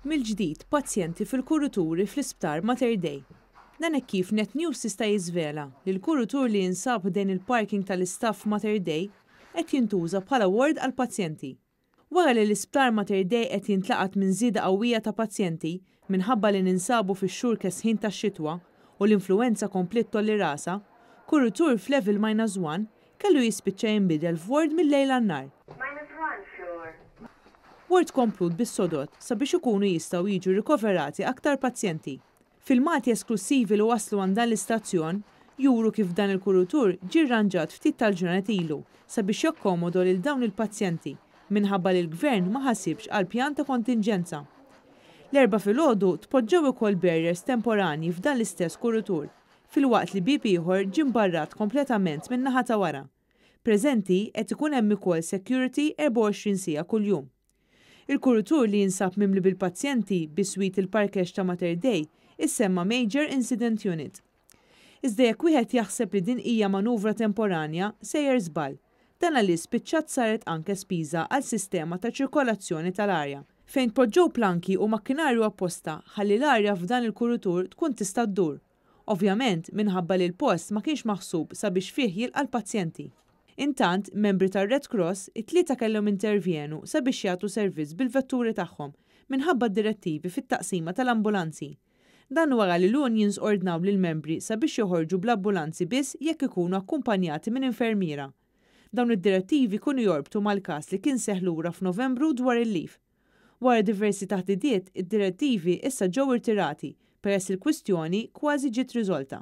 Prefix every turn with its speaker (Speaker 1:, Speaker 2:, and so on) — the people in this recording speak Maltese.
Speaker 1: Mill-ġdid pazjenti fil-kuruturi fl-Isptar Mater Dei. Dan hekk kif Net News tista' jiżvela li l-kurutur li jinsab ħdejn il-parking tal-istaff Mater Dei qed jintuża bħala ward għall-pazjenti. Wara li l-Isptar Mater Dei qed jintlaqat minn żieda qawwija ta' pazjenti minħabba li ninsabu fix-xhur kesħin tax-xitwa u l-influwenza kompliet tgħolli rasha, kurutur f'level minus one kellu jispiċċa jinbidel f'ward mil-lejl għan-nhar.
Speaker 2: Minus one floor.
Speaker 1: Ward komplut bis-sodod sabiex ikunu jistgħu jiġu rikoverati aktar pazjenti. Filmati esklussivi li waslu għand dan l-istazzjon juru kif dan il-kurutur ġie rranġat ftit tal-ġranet ilu sabiex jakkomodo lil dawn il-pazjenti minħabba li l-Gvern ma ħasibx għal pjan ta' kontinġenza. L-Erbgħa filgħodu tpoġġew ukoll barriers temporanji f'dan l-istess kurutur filwaqt li bieb ieħor ġie mbarrat kompletament min-naħa ta' wara. Preżenti qed ikun hemm ukoll security 24 siegħa kuljum. Il-kurutur li jinsab mimli bil-pazjenti biswit il-parkeġġ ta' Mater Dei issemma Major Incident Unit. Iżda jekk wieħed jaħseb li din hija manuvra temporanja, sejjer żball. Dan għaliex spiċċat saret anke spiża għal sistema ta' ċirkolazzjoni tal-arja, fejn tpoġġew planki u makkinarju apposta ħalli l-arja f'dan il-kurutur tkun tista' ddur. Ovvjament minħabba li l-post ma kienx maħsub sabiex fih jilqa' l-pazjenti. Intant, membri tar-Red Cross it-Tlieta kellhom intervjenu sabiex jagħtu servizz bil-vetturi tagħhom minħabba d-direttivi fit-taqsima tal-ambulanzi. Dan wara li l-unions ordnaw lill-membri sabiex joħorġu bl-ambulanzi biss jekk ikunu akkumpanjati minn infermiera. Dawn id-direttivi kienu jorbtu mal-każ li kien seħħ lura f'Novembru dwar il-leave. Wara diversi taħdidiet, id-direttivi issa ġew irtirati peress il-kwistjoni kważi ġiet riżolta.